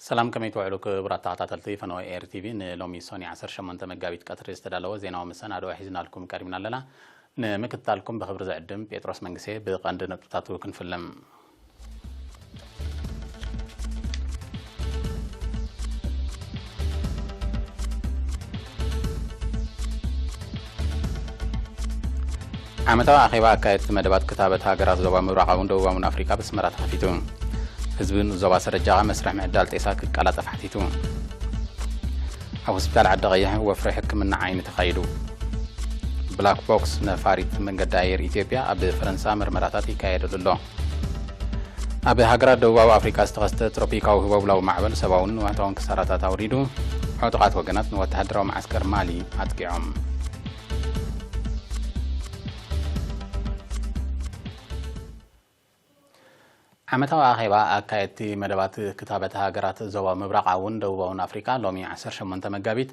ሰላም፣ ከመይ ትውዕሉ ክቡራት ተኸታተልቲ ፈነወ ኤር ቲቪ? ንሎሚ ሰኑይ ዓሰርተ ሸሞንተ መጋቢት ቀትሪ ዝተዳለወ ዜናዊ መሰናድኦ ሒዝናልኩም ቀሪብና ኣለና። ንምክትታልኩም ብኽብሪ ዝዕድም ጴጥሮስ መንግሴ። ብቐንዲ ነጥብታቱ ክንፍልም። ዓመታዊ ኣኼባ ኣካየድቲ መደባት ክታበት ሃገራት ዞባ ምብራቓውን ደቡባውን ኣፍሪቃ ብስመራ ተኸፊቱ። ህዝብን ዞባ ሰረጃ መስርሕ ምዕዳል ጤሳ ክቀላጠፍ ሓቲቱ። ኣብ ሆስፒታል ዓዲ ቀይሕ ወፍሪ ሕክምና ዓይኒ ተኻይዱ። ብላክ ቦክስ ነፋሪት መንገዲ ኣየር ኢትዮጵያ ኣብ ፈረንሳ መርመራታት ይካየደሉ ኣሎ። ኣብ ሃገራት ደቡባዊ ኣፍሪቃ ዝተኸስተ ትሮፒካዊ ህቦብላዊ ማዕበል ሰብኣውን ንዋታውን ክሳራታት ኣውሪዱ። ዕጡቓት ወገናት ንወተሃደራዊ መዓስከር ማሊ ኣጥቂዖም። ዓመታዊ ኣኼባ ኣካየድቲ መደባት ክታበት ሃገራት ዞባ ምብራቓውን ደቡባውን ኣፍሪቃ ሎሚ ዓሰርተ ሸሞንተ መጋቢት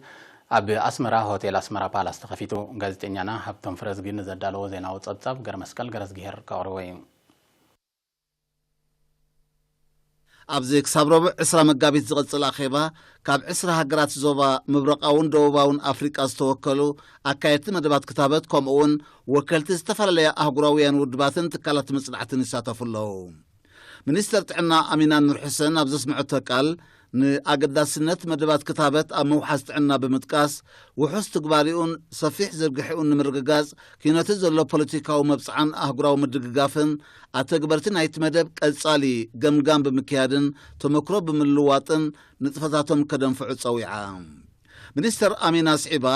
ኣብ ኣስመራ ሆቴል ኣስመራ ፓላስ ተኸፊቱ። ጋዜጠኛና ሃብቶም ፍረዝጊ ንዘዳለዎ ዜናዊ ጸብጻብ ገረመስቀል ገረዝግሄር ከቕርቦ እዩ። ኣብዚ ክሳብ ረቡዕ ዕስራ መጋቢት ዝቕጽል ኣኼባ፣ ካብ ዕስራ ሃገራት ዞባ ምብራቓውን ደቡባውን ኣፍሪቃ ዝተወከሉ ኣካየድቲ መደባት ክታበት፣ ከምኡ እውን ወከልቲ ዝተፈላለያ ኣህጉራውያን ውድባትን ትካላት መጽናዕትን ይሳተፉ ኣለዉ። ሚኒስተር ጥዕና ኣሚና ኑር ሕሰን ኣብ ዘስምዐቶ ቃል፣ ንኣገዳስነት መደባት ክታበት ኣብ ምውሓስ ጥዕና ብምጥቃስ፣ ውሑስ ትግባሪኡን ሰፊሕ ዝርግሒኡን ንምርግጋጽ፣ ኪነቱ ዘሎ ፖለቲካዊ መብጽዓን ኣህጉራዊ ምድግጋፍን ኣተግበርቲ ናይቲ መደብ ቀጻሊ ገምጋም ብምክያድን ተመክሮ ብምልዋጥን ንጥፈታቶም ከደንፍዑ ጸዊዓ። ሚኒስተር ኣሚና ኣስዒባ፣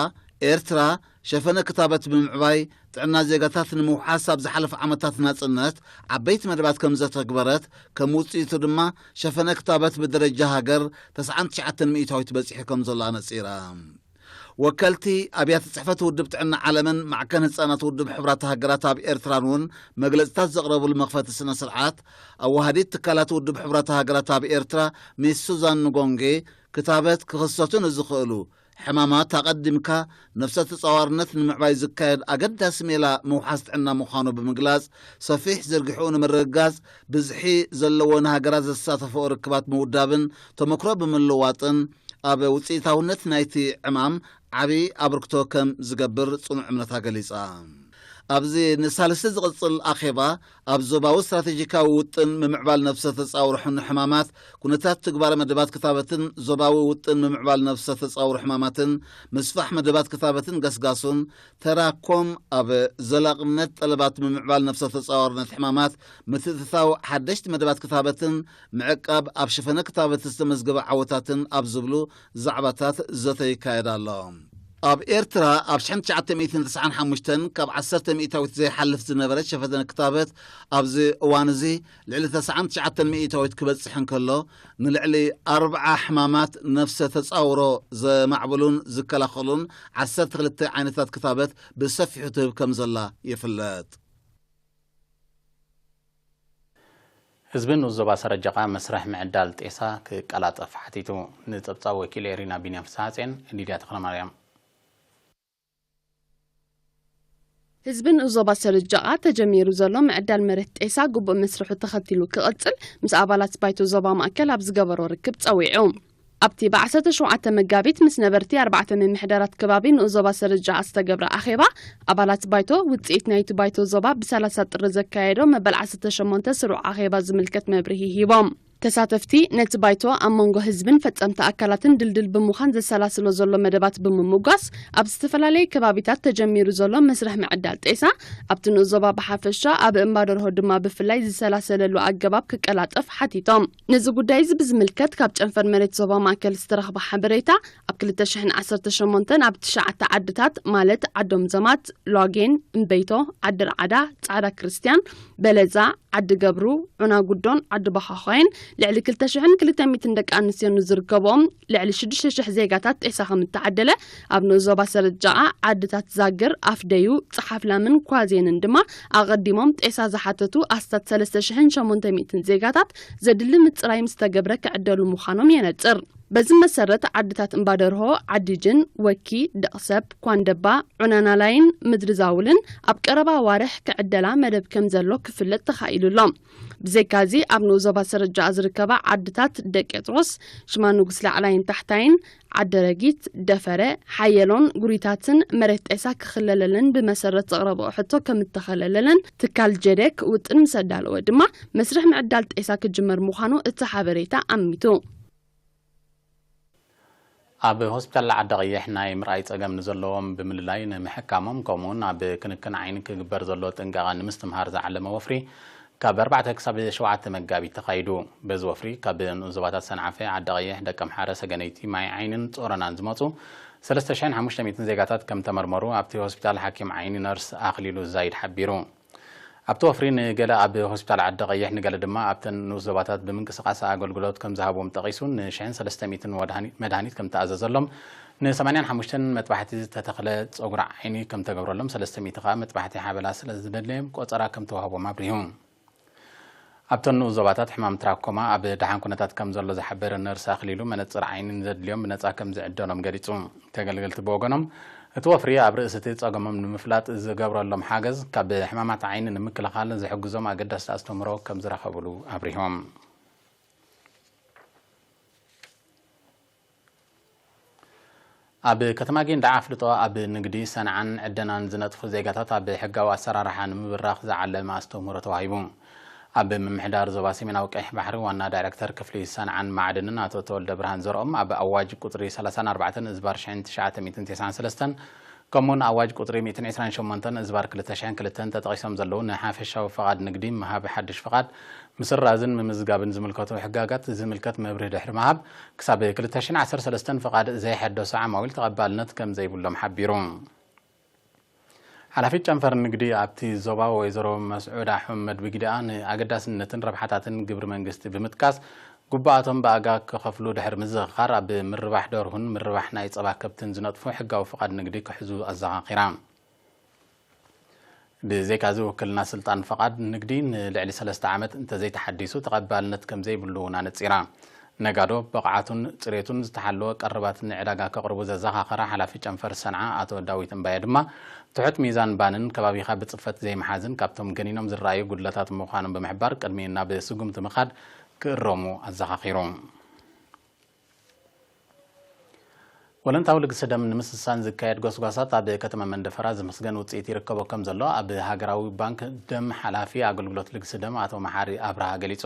ኤርትራ ሸፈነ ክታበት ብምዕባይ ጥዕና ዜጋታት ንምውሓስ ኣብ ዝሓለፈ ዓመታት ናጽነት ዓበይቲ መደባት ከም ዘተግበረት፣ ከም ውጽኢቱ ድማ ሸፈነ ክታበት ብደረጃ ሃገር ተስዓን ትሽዓተን ሚእታዊት በጺሑ ከም ዘሎ ኣነጺራ። ወከልቲ ኣብያተ ጽሕፈት ውድብ ጥዕና ዓለምን ማዕከን ህጻናት ውድብ ሕቡራት ሃገራት ኣብ ኤርትራን እውን መግለጽታት ዘቕረብሉ መኽፈቲ ስነ ስርዓት፣ ኣዋሃዲት ትካላት ውድብ ሕቡራት ሃገራት ኣብ ኤርትራ ሚስ ሱዛን ንጎንጌ፣ ክታበት ክኽሰቱ ንዝኽእሉ ሕማማት ኣቐዲምካ ነፍሰ ተጻዋርነት ንምዕባይ ዝካየድ ኣገዳሲ ሜላ ምውሓስ ጥዕና ምዃኑ ብምግላጽ፣ ሰፊሕ ዝርግሕኡ ንምርግጋጽ ብዝሒ ዘለዎ ንሃገራት ዘሳተፈኦ ርክባት ምውዳብን ተመክሮ ብምልዋጥን ኣብ ውጽኢታውነት ናይቲ ዕማም ዓቢ ኣበርክቶ ከም ዝገብር ጽኑዕ እምነታ ገሊጻ። ኣብዚ ንሳልስቲ ዝቕጽል ኣኼባ፣ ኣብ ዞባዊ ስትራቴጂካዊ ውጥን ምምዕባል ነፍሰ ተጻውሮ ሕማማት፣ ኩነታት ትግባረ መደባት ክታበትን ዞባዊ ውጥን ምምዕባል ነፍሰ ተጻውሮ ሕማማትን፣ ምስፋሕ መደባት ክታበትን ገስጋሱን፣ ተራ ኮም ኣብ ዘላቕነት ጠለባት ምምዕባል ነፍሰ ተጻዋርነት ሕማማት፣ ምትእትታው ሓደሽቲ መደባት ክታበትን ምዕቃብ ኣብ ሽፈነ ክታበት ዝተመዝገበ ዓወታትን ኣብ ዝብሉ ዛዕባታት ዘተ ይካየድ ኣሎ። ኣብ ኤርትራ ኣብ ሽሕን ትሽዓተ ሚእትን ተስዓን ሓሙሽተን ካብ ዓሰርተ ሚእታዊት ዘይሓልፍ ዝነበረ ሸፈነ ክታበት፣ ኣብዚ እዋን እዚ ልዕሊ ተስዓን ትሽዓተን ሚእታዊት ክበጽሕ እንከሎ፣ ንልዕሊ ኣርብዓ ሕማማት ነፍሰ ተጻውሮ ዘማዕብሉን ዝከላኸሉን ዓሰርተ ክልተ ዓይነታት ክታበት ብሰፊሑ ትህብ ከም ዘላ ይፍለጥ። ህዝቢ ንኡስ ዞባ ሰረጀቓ መስርሕ ምዕዳል ጤሳ ክቀላጠፍ ሓቲቱ። ንጸብጻብ ወኪል ኤሪና ቢንያም ፍስሓጽዮን፣ ሊድያ ተኽለማርያም። ህዝቢ ንኡስ ዞባ ሰረጀቓ ተጀሚሩ ዘሎ ምዕዳል መሬት ጤሳ ግቡእ መስርሑ ተኸቲሉ ክቕጽል ምስ ኣባላት ባይቶ ዞባ ማእከል ኣብ ዝገበሮ ርክብ ጸዊዑ። ኣብቲ ብዓሰርተ ሸውዓተ መጋቢት ምስ ነበርቲ ኣርባዕተ ምምሕዳራት ከባቢ ንኡስ ዞባ ሰረጀቓ ዝተገብረ ኣኼባ፣ ኣባላት ባይቶ ውጽኢት ናይቲ ባይቶ ዞባ ብሰላሳ ጥሪ ዘካየዶ መበል ዓሰርተ ሸሞንተ ስሩዕ ኣኼባ ዝምልከት መብርሂ ሂቦም። ተሳተፍቲ ነቲ ባይቶ ኣብ መንጎ ህዝብን ፈጸምቲ ኣካላትን ድልድል ብምዃን ዘሰላስሎ ዘሎ መደባት ብምምጓስ፣ ኣብ ዝተፈላለየ ከባቢታት ተጀሚሩ ዘሎ መስርሕ ምዕዳል ጤሳ፣ ኣብቲ ንኡስ ዞባ ብሓፈሻ፣ ኣብ እምባደርሆ ድማ ብፍላይ ዝሰላሰለሉ ኣገባብ ክቀላጠፍ ሓቲቶም። ነዚ ጉዳይ እዚ ብዝምልከት ካብ ጨንፈር መሬት ዞባ ማእከል ዝተረኽበ ሓበሬታ፣ ኣብ ክልተ ሽሕን ዓሰርተ ሸሞንተን ኣብ ትሽዓተ ዓድታት ማለት ዓዶም ዘማት፣ ሏጌን፣ እምበይቶ፣ ዓዲ ርዓዳ፣ ጻዕዳ ክርስትያን፣ በለዛ፣ ዓዲ ገብሩ፣ ዑና ጉዶን ዓዲ ባኻዃይን ልዕሊ ክልተ ሽሕን ክልተ ሚእትን ደቂ ኣንስትዮ ንዝርከብኦም ልዕሊ ሽዱሽተ ሽሕ ዜጋታት ጤሳ ከም እተዓደለ ኣብ ንኡስ ዞባ ሰረጃኣ ዓድታት ዛግር፣ ኣፍደዩ፣ ጸሓፍላምን ኳዜንን ድማ ኣቐዲሞም ጤሳ ዝሓተቱ ኣስታት ሰለስተ ሽሕን ሸሞንተ ሚእትን ዜጋታት ዘድሊ ምጽራይ ምስ ተገብረ ክዕደሉ ምዃኖም የነጽር። በዚ መሰረት ዓድታት እምባደርሆ፣ ዓዲጅን፣ ወኪ፣ ደቕሰብ፣ ኳንደባ፣ ዑናናላይን ምድሪ ዛውልን ኣብ ቀረባ ኣዋርሕ ክዕደላ መደብ ከም ዘሎ ክፍለጥ ተኻኢሉ ኣሎ። ብዘይካዚ ኣብ ንኡስ ዞባ ሰረጃ ዝርከባ ዓድታት ደቄጥሮስ፣ ሽማ ንጉስ ላዕላይን ታሕታይን፣ ዓደረጊት፣ ደፈረ፣ ሓየሎን ጉሪታትን መሬት ጤሳ ክኽለለለን ብመሰረት ዘቕረብኦ ሕቶ ከም እተኸለለለን ትካል ጀደክ ውጥን ምስ ኣዳለወ ድማ መስርሕ ምዕዳል ጤሳ ክጅመር ምዃኑ እቲ ሓበሬታ ኣሚቱ። ኣብ ሆስፒታል ዓዲ ቀይሕ ናይ ምርኣይ ጸገም ንዘለዎም ብምልላይ ንምሕካሞም ከምኡውን ኣብ ክንክን ዓይኒ ክግበር ዘሎ ጥንቃቐ ንምስትምሃር ዝዓለመ ወፍሪ ካብ ኣርባዕተ ክሳብ ሸውዓተ መጋቢት ተኻይዱ። በዚ ወፍሪ ካብ ንኡስ ዞባታት ሰንዓፈ፣ ዓዲ ቀይሕ፣ ደቀምሓረ፣ ሰገነይቲ፣ ማይ ዓይንን ጾሮናን ዝመጹ ሰለስተ ሽሕን ሓሙሽተ ሚእትን ዜጋታት ከም ተመርመሩ ኣብቲ ሆስፒታል ሓኪም ዓይኒ ነርስ ኣኽሊሉ ዛይድ ሓቢሩ። ኣብቲ ወፍሪ ንገለ ኣብ ሆስፒታል ዓዲ ቀይሕ፣ ንገለ ድማ ኣብተን ንኡስ ዞባታት ብምንቅስቃስ ኣገልግሎት ከም ዝሃብዎም ጠቒሱ፣ ንሽሕን ሰለስተ ሚእትን ወድሃኒ-፣ መድሃኒት ከም ተኣዘዘሎም፣ ንሰማንያን ሓሙሽተን መጥባሕቲ ዝተተኽለ ጸጉሪ ዓይኒ ከም ተገብረሎም፣ ሰለስተ ሚእቲ ከኣ መጥባሕቲ ሓበላ ስለ ዝደለዮም ቆጸራ ከም ተዋህቦም ኣብሪሁ። ኣብተን ንኡስ ዞባታት ሕማም ትራኮማ ኣብ ደሓን ኩነታት ከም ዘሎ ዝሓበረ ነርስ ኣኽሊሉ፣ መነጽር ዓይኒ ንዘድልዮም ብነጻ ከም ዝዕደሎም ገሊጹ። ተገልገልቲ ብወገኖም፣ እቲ ወፍሪ ኣብ ርእሲ እቲ ጸገሞም ንምፍላጥ ዝገብረሎም ሓገዝ ካብ ሕማማት ዓይኒ ንምክልኻል ዝሕግዞም ኣገዳሲ ኣስተምህሮ ከም ዝረኸብሉ ኣብሪሆም። ኣብ ከተማ ጊንዳዕ ኣፍልጦ ኣብ ንግዲ፣ ሰንዓን ዕደናን ዝነጥፉ ዜጋታት ኣብ ሕጋዊ ኣሰራርሓ ንምብራኽ ዝዓለመ ኣስተምህሮ ተዋሂቡ። ኣብ ምምሕዳር ዞባ ሰሜናዊ ቀይሕ ባሕሪ ዋና ዳይሬክተር ክፍሊ ሰንዓን ማዕድንን ኣቶ ተወልደ ብርሃን ዘርኦም፣ ኣብ ኣዋጅ ቁጽሪ ሰላሳን ኣርባዕተን እዝባር ሽሕን ትሽዓተ ሚእትን ተስዓን ሰለስተን ከምኡውን ኣዋጅ ቁጽሪ ሚእትን ዕስራን ሸሞንተን እዝባር ክልተ ሽሕን ክልተን ተጠቒሶም ዘለዉ ንሓፈሻዊ ፍቓድ ንግዲ ምሃብ ሓድሽ ፍቓድ ምስራዝን ምምዝጋብን ዝምልከቱ ሕጋጋት ዝምልከት መብርሂ ድሕሪ ምሃብ፣ ክሳብ ክልተ ሽሕን ዓሰርተ ሰለስተን ፍቓድ ዘይሐደሱ ዓማዊል ተቐባልነት ከም ዘይብሎም ሓቢሩ። ሓላፊት ጨንፈር ንግዲ ኣብቲ ዞባ ወይዘሮ መስዑድ ኣሕመድ ብጊደኣ፣ ንኣገዳስነትን ረብሓታትን ግብሪ መንግስቲ ብምጥቃስ፣ ግቡኣቶም ብኣጋ ክኸፍሉ ድሕሪ ምዝኽኻር፣ ኣብ ምርባሕ ደርሁን ምርባሕ ናይ ጸባ ከብትን ዝነጥፉ ሕጋዊ ፍቓድ ንግዲ ክሕዙ ኣዘኻኺራ። ብዘይካዚ፣ ውክልና ስልጣን ፍቓድ ንግዲ ንልዕሊ ሰለስተ ዓመት እንተዘይተሓዲሱ ተቐባልነት ከም ዘይብሉ እውን ኣነጺራ። ነጋዶ ብቕዓቱን ጽሬቱን ዝተሓለወ ቀረባት ንዕዳጋ ከቕርቡ ዘዘኻኸራ ሓላፊ ጨንፈር ሰንዓ ኣቶ ዳዊት እምባየ ድማ፣ ትሑት ሚዛን ባንን ከባቢኻ ብጽፈት ዘይምሓዝን ካብቶም ገኒኖም ዝረኣዩ ጉድለታት ምዃኖም ብምሕባር፣ ቅድሚ ናብ ስጉምቲ ምኻድ ክእረሙ ኣዘኻኺሩ። ወለንታዊ ልግሲ ደም ንምስሳን ዝካየድ ጎስጓሳት ኣብ ከተማ መንደፈራ ዝምስገን ውጽኢት ይርከቦ ከም ዘሎ ኣብ ሃገራዊ ባንክ ደም ሓላፊ ኣገልግሎት ልግሲ ደም ኣቶ መሓሪ ኣብርሃ ገሊጹ።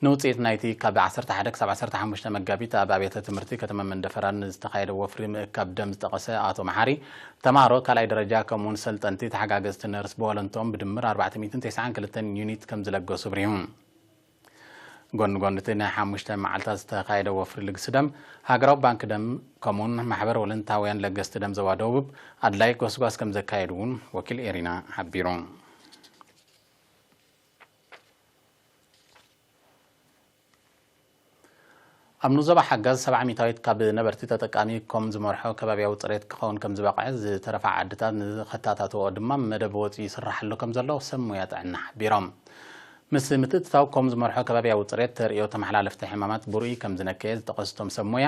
ንውጽኢት ናይቲ ካብ ዓሰርተ ሓደ ክሳብ ዓሰርተ ሓሙሽተ መጋቢት ኣብ ኣብያተ ትምህርቲ ከተማ መንደፈራ ንዝተኻየደ ወፍሪ ምእካብ ደም ዝጠቐሰ ኣቶ መሓሪ፣ ተማሃሮ ካልኣይ ደረጃ ከምኡውን ሰልጠንቲ ተሓጋገዝቲ ነርስ ብወለንትኦም ብድምር ኣርባዕተ ሚእትን ተስዓን ክልተን ዩኒት ከም ዝለገሱ ኣብሪሁ። ጎኒ ጎኒ እቲ ንሓሙሽተ መዓልታት ዝተኻየደ ወፍሪ ልግሲ ደም፣ ሃገራዊ ባንክ ደም ከምኡውን ማሕበር ወለንታውያን ለገስቲ ደም ዞባ ደቡብ ኣድላይ ጎስጓስ ከም ዘካየዱ እውን ወኪል ኤሪና ሓቢሩ። ኣብ ንኡስ ዞባ ሓጋዝ ሰብዓ ሚእታዊት ካብ ነበርቲ ተጠቃሚ ኮም ዝመርሖ ከባቢያዊ ጽሬት ክኸውን ከም ዝበቕዐ፣ ዝተረፋ ዓድታት ንኸተኣታትዎ ድማ መደብ ወጺኡ ይስራሕ ኣሎ ከም ዘሎ ሰብ ሞያ ጥዕና ሓቢሮም። ምስ ምትእትታው ኮም ዝመርሖ ከባቢያዊ ጽሬት፣ ተርእዮ ተመሓላለፍቲ ሕማማት ብርኡይ ከም ዝነከየ ዝጠቐሱ እቶም ሰብ ሞያ፣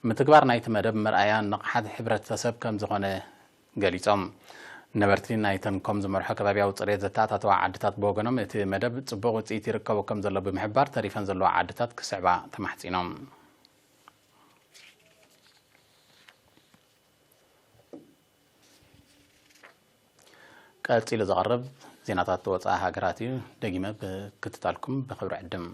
ምትግባር ናይቲ መደብ መርኣያ ንቕሓት ሕብረተሰብ ከም ዝኾነ ገሊጾም። ነበርቲ ናይተን ኮም ዝመርሖ ከባቢያዊ ጽሬት ዘተኣታተዋ ዓድታት ብወገኖም፣ እቲ መደብ ጽቡቕ ውጽኢት ይርከቦ ከም ዘሎ ብምሕባር፣ ተሪፈን ዘለዋ ዓድታት ክስዕባ ተማሕጺኖም። ቀጺሉ ዝቐርብ ዜናታት ወጻኢ ሃገራት እዩ። ደጊመ ብክትታልኩም ብኽብሪ ዕድም።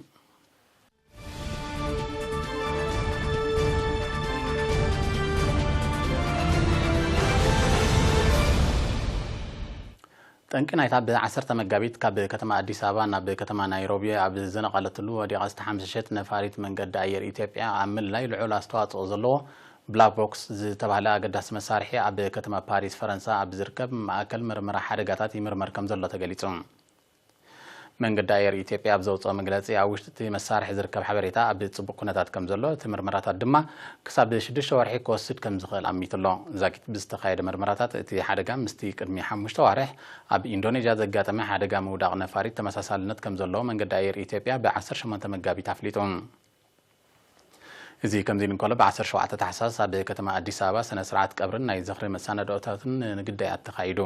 ጠንቂ ናይታ ብ ዓሰርተ መጋቢት ካብ ከተማ ኣዲስ ኣበባ ናብ ከተማ ናይሮቢ ኣብ ዝነቐለትሉ ወዲቓ ዝተሓምሸሸት ነፋሪት መንገዲ ኣየር ኢትዮጵያ ኣብ ምልላይ ልዑል ኣስተዋጽኦ ዘለዎ ብላክ ቦክስ ዝተባህለ ኣገዳሲ መሳርሒ ኣብ ከተማ ፓሪስ ፈረንሳ ኣብ ዝርከብ ማእከል ምርመራ ሓደጋታት ይምርመር ከም ዘሎ ተገሊጹ። መንገዲ ኣየር ኢትዮጵያ ኣብ ዘውፅኦ መግለፂ፣ ኣብ ውሽጢ እቲ መሳርሒ ዝርከብ ሓበሬታ ኣብ ፅቡቕ ኩነታት ከም ዘሎ፣ እቲ ምርመራታት ድማ ክሳብ ሽዱሽተ ወርሒ ክወስድ ከም ዝኽእል ኣሚቱ ኣሎ። ዛጊት ብዝተኻየደ ምርመራታት፣ እቲ ሓደጋ ምስቲ ቅድሚ ሓሙሽተ ዋርሕ ኣብ ኢንዶኔዥያ ዘጋጠመ ሓደጋ ምውዳቕ ነፋሪት ተመሳሳልነት ከም ዘለዎ መንገዲ ኣየር ኢትዮጵያ ብ ዓሰርተ ሸሞንተ መጋቢት ኣፍሊጡ። እዚ ከምዚ ኢሉ እንከሎ፣ ብ ዓሰርተ ሸውዓተ ታሕሳስ ኣብ ከተማ ኣዲስ ኣበባ ስነ ስርዓት ቀብርን ናይ ዝኽሪ መሰናድኦታትን ንግዳያት ተኻይዱ።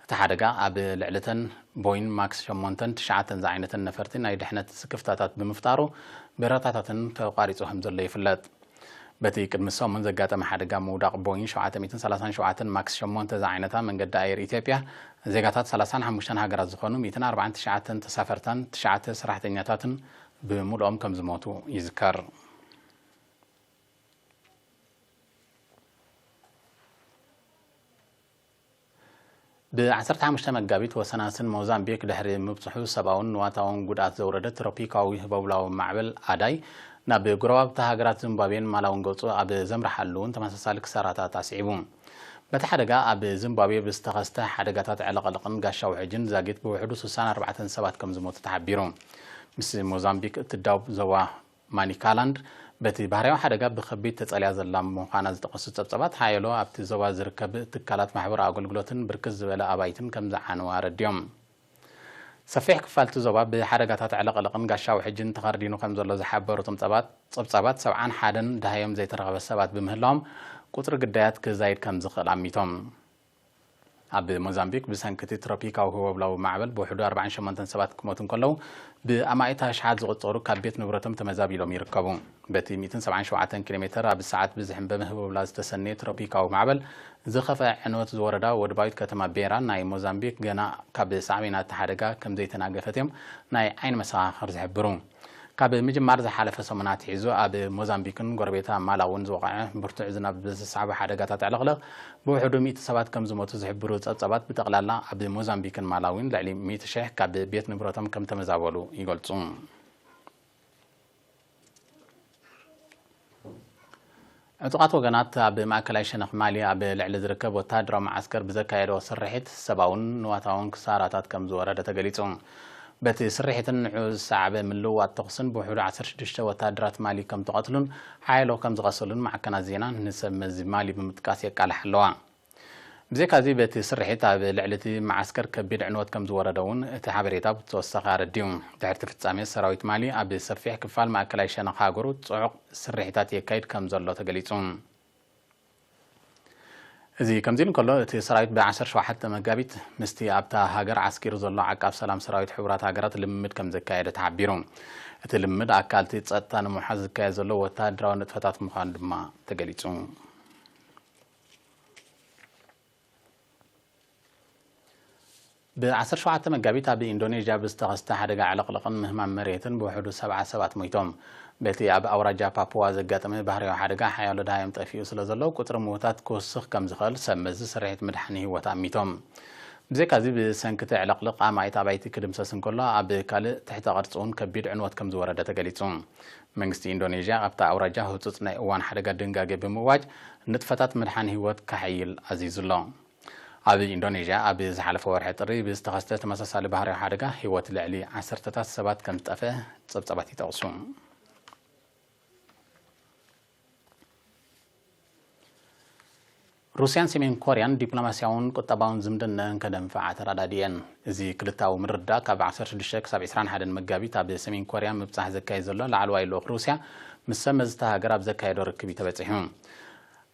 እቲ ሓደጋ ኣብ ልዕሊ እተን ቦይን ማክስ ሸሞንተን ትሽዓተን ዝዓይነተን ነፈርቲ ናይ ድሕነት ስክፍታታት ብምፍጣሩ፣ በረራታተን ተቋሪጹ ከም ዘሎ ይፍለጥ። በቲ ቅድሚ ሰሙን ዘጋጠመ ሓደጋ ምውዳቕ ቦይን ሸውዓተ ሚእትን ሰላሳን ሸውዓተን ማክስ ሸሞንተ ዝዓይነታ፣ መንገዲ ኣየር ኢትዮጵያ ዜጋታት ሰላሳን ሓሙሽተን ሃገራት ዝኾኑ ሚእትን ኣርባዓን ትሽዓተን ተሳፈርታን ትሽዓተ ሰራሕተኛታትን ብምሉኦም ከም ዝሞቱ ይዝከር። ብ ዓሰርተ ሓሙሽተ መጋቢት፣ ወሰናስን ሞዛምቢክ ድሕሪ ምብጽሑ፣ ሰብኣውን ንዋታውን ጉድኣት ዘውረደ ትሮፒካዊ ህቦብላዊ ማዕበል ኣዳይ ናብ ጎረባብቲ ሃገራት ዚምባብዌን ማላውን ገጹ ኣብ ዘምርሓሉ እውን ተመሳሳሊ ክሳራታት ኣስዒቡ። በቲ ሓደጋ፣ ኣብ ዚምባብዌ ብዝተኸስተ ሓደጋታት ዕልቕልቕን ጋሻ ውሕጅን ዛጊት ብውሕዱ ስሳን ኣርባዕተን ሰባት ከም ዝሞቱ ተሓቢሩ። ምስ ሞዛምቢክ እትዳውብ ዞባ ማኒካላንድ፣ በቲ ባህርያዊ ሓደጋ ብኸቢድ ተጸልያ ዘላ ምዃና ዝጠቐሱ ጸብጻባት፣ ሓየሎ ኣብቲ ዞባ ዝርከብ ትካላት ማሕበራዊ ኣገልግሎትን ብርክት ዝበለ ኣባይትን ከም ዝዓነዋ ኣረድዮም። ሰፊሕ ክፋል እቲ ዞባ ብሓደጋታት ዕልቕልቕን ጋሻ ውሕጅን ተኸርዲኑ ከም ዘሎ ዝሓበሩ እቶም ጸባት-፣ ጸብጻባት፣ ሰብዓን ሓደን ደሃዮም ዘይተረኸበ ሰባት ብምህላዎም፣ ቁጽሪ ግዳያት ክዛይድ ከም ዝኽእል ኣሚቶም። ኣብ ሞዛምቢክ፣ ብሰንኪ እቲ ትሮፒካዊ ህቦብላዊ ማዕበል ብውሕዱ ኣርባዓን ሸሞንተን ሰባት ክሞቱ እንከለዉ፣ ብኣማኢት ኣሽሓት ዝቑጸሩ ካብ ቤት ንብረቶም ተመዛቢሎም ይርከቡ። በቲ ሚእትን ሰብዓን ሸውዓተን ኪሎ ሜተር ኣብ ሰዓት ብዝሕንበብ ህቦብላ ዝተሰነየ ትሮፒካዊ ማዕበል ዝኸፍአ ዕንወት ዝወረዳ ወድባዊት ከተማ ቤራ ናይ ሞዛምቢክ፣ ገና ካብ ሳዕቤናት እቲ ሓደጋ ከም ዘይተናገፈት እዮም ናይ ዓይኒ መሰኻኽር ዝሕብሩ። ካብ ምጅማር ዝሓለፈ ሰሙን ኣትሒዙ፣ ኣብ ሞዛምቢክን ጎረቤታ ማላውን ዝወቕዐ ብርቱዕ ዝናብ ብዝሰዓቦ ሓደጋታት ዕልቕልቕ፣ ብውሕዱ ሚእቲ ሰባት ከም ዝሞቱ ዝሕብሩ ጸብጻባት፣ ብጠቕላላ ኣብ ሞዛምቢክን ማላዊን ልዕሊ ሚእቲ ሽሕ ካብ ቤት ንብረቶም ከም ተመዛበሉ ይገልጹ። ዕጡቓት ወገናት ኣብ ማእከላይ ሸነኽ ማሊ ኣብ ልዕሊ ዝርከብ ወተሃደራዊ መዓስከር ብዘካየድዎ ስርሒት፣ ሰብኣውን ንዋታውን ክሳራታት ከም ዝወረደ ተገሊጹ። በቲ ስርሒትን ንዕኡ ዝሰዓበ ምልውዋጥ ተኹስን ብውሕዱ ዓሰርተ ሽዱሽተ ወተሃደራት ማሊ ከም ተቐትሉን ሓያሎ ከም ዝቐሰሉን ማዕከናት ዜና ንሰብ መዚ ማሊ ብምጥቃስ የቃልሓ ኣለዋ። ብዘይካዚ፣ በቲ ስርሒት ኣብ ልዕሊ እቲ መዓስከር ከቢድ ዕንወት ከም ዝወረደ እውን እቲ ሓበሬታ ብተወሳኺ ኣረዲኡ። ድሕሪ እቲ ፍጻሜ፣ ሰራዊት ማሊ ኣብ ሰፊሕ ክፋል ማእከላይ ሸነኽ ሃገሩ ጽዑቕ ስርሒታት የካይድ ከም ዘሎ ተገሊጹ። እዚ ከምዚ ኢሉ እንከሎ፣ እቲ ሰራዊት ብ ዓሰርተ ሸውዓተ መጋቢት ምስቲ ኣብታ ሃገር ዓስኪሩ ዘሎ ዓቃብ ሰላም ሰራዊት ሕቡራት ሃገራት ልምምድ ከም ዘካየደ ተሓቢሩ። እቲ ልምምድ ኣካል እቲ ጸጥታ ንምውሓስ ዝካየድ ዘሎ ወተሃደራዊ ንጥፈታት ምዃኑ ድማ ተገሊጹ። ብ ዓሰርተ ሸውዓተ መጋቢት ኣብ ኢንዶኔዥያ ብዝተኸስተ ሓደጋ ዕልቕልቕን ምህማም መሬትን ብውሕዱ ሰብዓ ሰባት ሞይቶም። በቲ ኣብ ኣውራጃ ፓፑዋ ዘጋጠመ ባህርያዊ ሓደጋ ሓያሎ ደሃዮም ጠፊኡ ስለ ዘሎ፣ ቁጽሪ ምዉታት ክውስኽ ከም ዝኽእል ሰብ መዚ ስርሒት ምድሓን ህይወት ኣሚቶም። ብዘይካዚ፣ ብሰንኪ እቲ ዕልቕልቕ ኣማኢት ኣባይቲ ክድምሰስ እንከሎ፣ ኣብ ካልእ ትሕተ ቅርጺ እውን ከቢድ ዕንወት ከም ዝወረደ ተገሊጹ። መንግስቲ ኢንዶኔዥያ ኣብታ ኣውራጃ ህጹጽ ናይ እዋን ሓደጋ ድንጋጌ ብምእዋጅ፣ ንጥፈታት ምድሓን ህይወት ከሐይል ኣዚዙ ኣሎ። ኣብ ኢንዶኔዥያ ኣብ ዝሓለፈ ወርሒ ጥሪ ብዝተኸስተ ተመሳሳሊ ባህርያዊ ሓደጋ ህይወት ልዕሊ ዓሰርተታት ሰባት ከም ዝጠፍአ ጸብጻባት ይጠቕሱ። ሩስያን ሰሜን ኮርያን ዲፕሎማስያውን ቁጠባውን ዝምድነአን ከደንፍዓ ተረዳዲኤን። እዚ ክልተኣዊ ምርድዳእ ካብ ዓሰርተ ሽዱሽተ ክሳብ ዕስራን ሓደን መጋቢት ኣብ ሰሜን ኮርያ ምብጻሕ ዘካየድ ዘሎ ላዕለዋይ ልኡኽ ሩስያ ምስ ሰብ መዚ እታ ሃገር ኣብ ዘካየዶ ርክብ እዩ ተበጺሑ።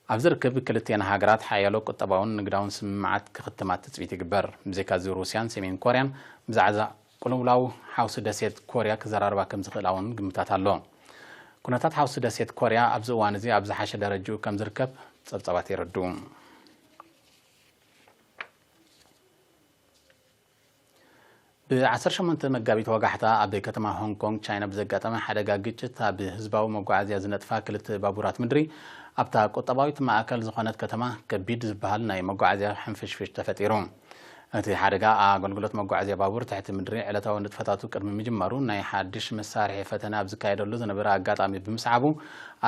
ኣብዚ ርክብ፣ ክልቲኤን ሃገራት ሓያሎ ቁጠባውን ንግዳውን ስምምዓት ክኽትማ ትጽቢት ይግበር። ብዘይካዚ፣ ሩስያን ሰሜን ኮርያን ብዛዕባ ቅልውላው ሓውሲ ደሴት ኮርያ ክዘራረባ ከም ዝኽእላ እውን ግምታት ኣሎ። ኩነታት ሓውሲ ደሴት ኮርያ ኣብዚ እዋን እዚ ኣብ ዝሓሸ ደረጃኡ ከም ዝርከብ ጸብጻባት የረድኡ። ብ ዓሰርተ ሸሞንተ መጋቢት ወጋሕታ፣ ኣብ ከተማ ሆንግ ኮንግ ቻይና ብዘጋጠመ ሓደጋ ግጭት፣ ኣብ ህዝባዊ መጓዓዝያ ዝነጥፋ ክልተ ባቡራት ምድሪ፣ ኣብታ ቁጠባዊት ማእከል ዝኾነት ከተማ ከቢድ ዝበሃል ናይ መጓዓዝያ ሕንፍሽፍሽ ተፈጢሩ። እቲ ሓደጋ፣ ኣገልግሎት መጓዓዝያ ባቡር ትሕቲ ምድሪ ዕለታዊ ንጥፈታቱ ቅድሚ ምጅማሩ፣ ናይ ሓድሽ መሳርሒ ፈተነ ኣብ ዝካየደሉ ዝነበረ ኣጋጣሚ ብምስዓቡ፣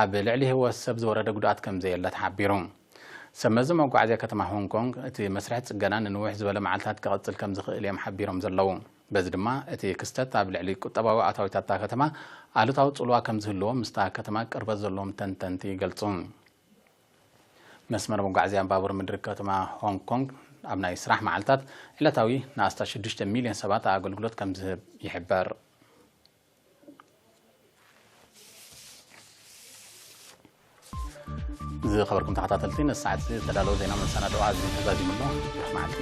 ኣብ ልዕሊ ህይወት ሰብ ዝወረደ ጉድኣት ከም ዘየለ ተሓቢሩ። ሰብ መዚ መጓዓዝያ ከተማ ሆንግ ኮንግ፣ እቲ መስርሕ ጽገና ንንውሕ ዝበለ መዓልታት ክቕጽል ከም ዝኽእል እዮም ሓቢሮም ዘለዉ። በዚ ድማ እቲ ክስተት ኣብ ልዕሊ ቁጠባዊ ኣታዊታት እታ ከተማ ኣሉታዊ ጽልዋ ከም ዝህልዎ ምስታ ከተማ ቅርበት ዘለዎም ተንተንቲ ይገልጹ። መስመር መጓዓዝያን ባቡር ምድሪ ከተማ ሆንግ ኮንግ ኣብ ናይ ስራሕ መዓልታት ዕለታዊ ንኣስታት ሽዱሽተ ሚልዮን ሰባት ኣገልግሎት ከም ዝህብ ይሕበር። ዝኸበርኩም ተኸታተልቲ፣ ነዚ ሰዓት እዚ ዝተዳለወ ዜና መሰናድኦ ኣብዚ ተዛዚሙ ኣሎ። ብሩኽ መዓልቲ።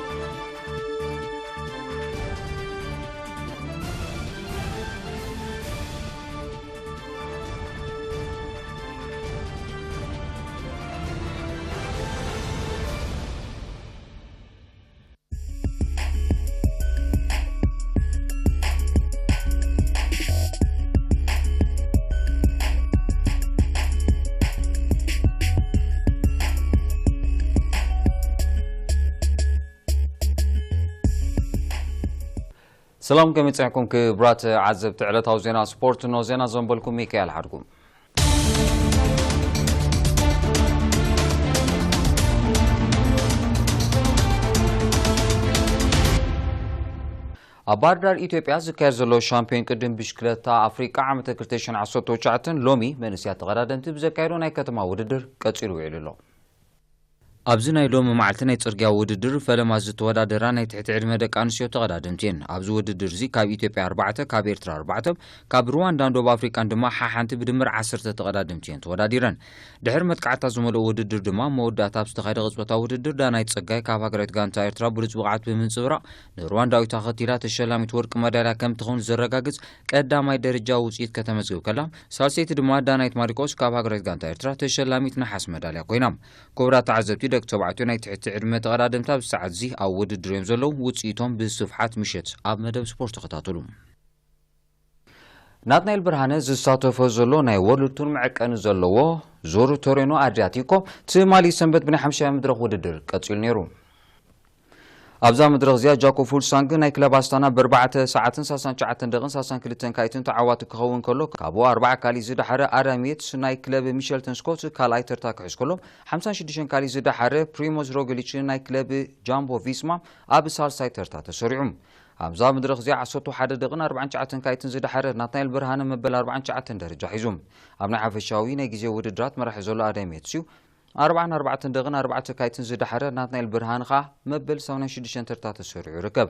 ሰላም፣ ከመይ ጸኒሕኩም ክቡራት ዓዘብቲ ዕለታዊ ዜና ስፖርት? ኖ ዜና ዘንበልኩም ሚካኤል ሓድጉ። ኣብ ባህር ዳር ኢትዮጵያ ዝካየድ ዘሎ ሻምፒዮን ቅድም ብሽክለታ ኣፍሪቃ ዓመተ ክልተ ሽሕን ዓሰርተ ትሽዓተን ሎሚ መንእሰያት ተቐዳደምቲ ብዘካየዶ ናይ ከተማ ውድድር ቀጺሉ ውዒሉ ኣሎ። ኣብዚ ናይ ሎሚ መዓልቲ ናይ ጽርግያ ውድድር ፈለማ ዝተወዳደራ ናይ ትሕቲ ዕድመ ደቂ ኣንስትዮ ተቐዳደምቲ እየን። ኣብዚ ውድድር እዚ ካብ ኢትዮጵያ ኣርባዕተ፣ ካብ ኤርትራ ኣርባዕተ፣ ካብ ሩዋንዳን ደቡብ ኣፍሪቃን ድማ ሓሓንቲ ብድምር ዓሰርተ ተቐዳደምቲ እየን ተወዳዲረን። ድሕሪ መጥቃዕታ ዝመልኦ ውድድር ድማ መወዳእታ ኣብ ዝተኻየደ ቅጽበታዊ ውድድር ዳናይት ጸጋይ ካብ ሃገራዊት ጋንታ ኤርትራ ብሉጽ ብቕዓት ብምንጽብራቕ ንሩዋንዳዊት ኣኸቲላ ተሸላሚት ወርቂ መዳልያ ከም ትኸውን ዘረጋግጽ ቀዳማይ ደረጃ ውጽኢት ከተመዝግብ ከላ፣ ሳልሰይቲ ድማ ዳናይት ማሪቆስ ካብ ሃገራዊት ጋንታ ኤርትራ ተሸላሚት ነሓስ መዳልያ ኮይና። ክቡራት ተዓዘብቲ፣ ደቂ ተባዕትዮ ናይ ትሕቲ ዕድመ ተቐዳደምቲ ኣብዚ ሰዓት እዚ ኣብ ውድድር እዮም ዘለዉ። ውጽኢቶም ብስፍሓት ምሸት ኣብ መደብ ስፖርት ተኸታተሉ። ናትናኤል ብርሃነ ዝሳተፎ ዘሎ ናይ ወርልድ ቱር መዐቀኒ ዘለዎ ዙር ቶሬኖ ኣድሪያቲኮ ትማሊ ሰንበት ብናይ ሓምሻይ መድረኽ ውድድር ቀጺሉ ነይሩ። ኣብዛ መድረኽ እዚኣ ጃኮ ፉልሳንግ ናይ ክለብ ኣስታና ብኣርባዕተ ሰዓትን ሰላሳን ትሽዓተን ደቂቕን ሰላሳን ክልተን ካይትን ተዓዋቲ ክኸውን ከሎ፣ ካብኡ ኣርባዓ ካሊ ዝደሓረ ኣዳም የትስ ናይ ክለብ ሚሸልተን ስኮት ካልኣይ ተርታ ክሕዝ ከሎ፣ ሓምሳን ሽዱሽተን ካሊ ዝደሓረ ፕሪሞዝ ሮግሊች ናይ ክለብ ጃምቦ ቪስማ ኣብ ሳልሳይ ተርታ ተሰሪዑ። ኣብዛ መድረኽ እዚኣ ዓሰርተ ሓደ ደቂቕን ኣርባዓን ትሽዓተን ካይትን ዝደሓረ ናትናኤል ብርሃነ መበል ኣርባዓን ትሽዓተን ደረጃ ሒዙ። ኣብ ናይ ሓፈሻዊ ናይ ግዜ ውድድራት መራሒ ዘሎ ኣዳም የትስ እዩ። ኣርባዓን ኣርባዕተን ደቂቕን ኣርባዕተ ካይትን ዝደሓረ ናትናኤል ብርሃነ ኸኣ መበል ሰማንያን ሽዱሽተን ተርታ ተሰሪዑ ይርከብ።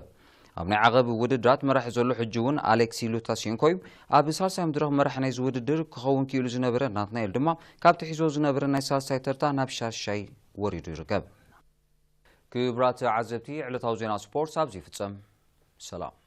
ኣብ ናይ ዓቐብ ውድድራት መራሒ ዘሎ ሕጂ እውን ኣሌክሲ ሉታሴንኮ እዩ። ኣብ ሳልሳይ መድረኽ መራሒ ናይዚ ውድድር ክኸውን ክኢሉ ዝነበረ ናትናኤል ድማ ካብቲ ሒዝዎ ዝነበረ ናይ ሳልሳይ ተርታ ናብ ሻሻይ ወሪዱ ይርከብ። ክቡራት ዓዘብቲ፣ ዕለታዊ ዜና ስፖርት ኣብዚ ይፍጸም። ሰላም።